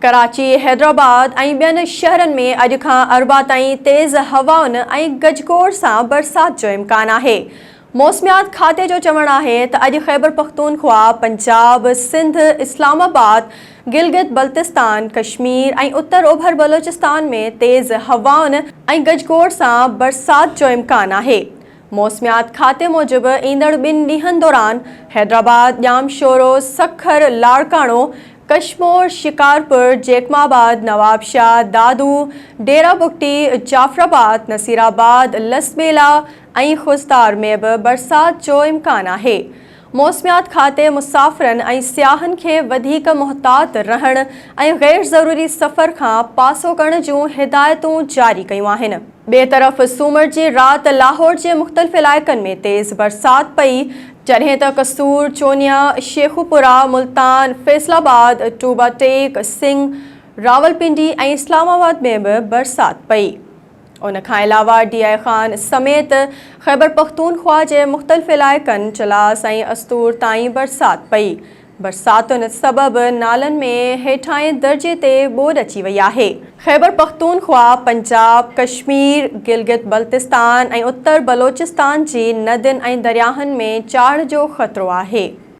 ڪراچي، حيدرآباد ۽ ٻين شهرن ۾ اڄ کان اربع تائين تيز هوائن ۽ گجگوڙ سان برسات جو امڪان آهي. موسميات کاتي جو چوڻ آهي ته اڄ خيبرپختونخوا، پنجاب، سنڌ، اسلام آباد، گلگت بلتستان، ڪشمير ۽ اتر اوڀر بلوچستان ۾ تيز هوائن ۽ گجگوڙ سان برسات جو امڪان آهي. موسميات کاتي موجب ايندڙ ٻن ڏينهن دوران حيدرآباد، ڄامشورو، سکر، لاڙڪاڻو، ڪشمور، شڪارپور، جيڪب آباد، نوابشاهه، دادو، ڊيرا بگٽي، جعفرآباد، نصيرآباد، لسٻيلا ۽ خضدار ۾ به برسات جو امڪان آهي. موسميات کاتي مسافرن ۽ سياحن کي وڌيڪ محتاط رهڻ ۽ غير ضروري سفر کان پاسو ڪرڻ جون هدايتون جاري ڪيون آهن. ٻئي طرف سومر جي رات لاهور جي مختلف علائقن ۾ تيز برسات پئي، جڏهن ته قصور، چونيا، شيخوپورا، ملتان، فيصل آباد، ٽوبا ٽيڪ سنگهه، راولپنڊي ۽ اسلام آباد ۾ به برسات پئي. ان کان علاوه ڊي I Khan سميت خيبرپختونخوا جي مختلف علائقن چلاس ۽ استور تائين برسات پئي. برساتن سبب نالن ۾ هيٺاهين درجي تي ٻوڏ اچي وئي آهي. خيبرپختونخوا، پنجاب، ڪشمير، گلگت بلتستان ۽ اتر بلوچستان جي ندين ۽ درياهن ۾ چاڙهه جو خطرو آهي.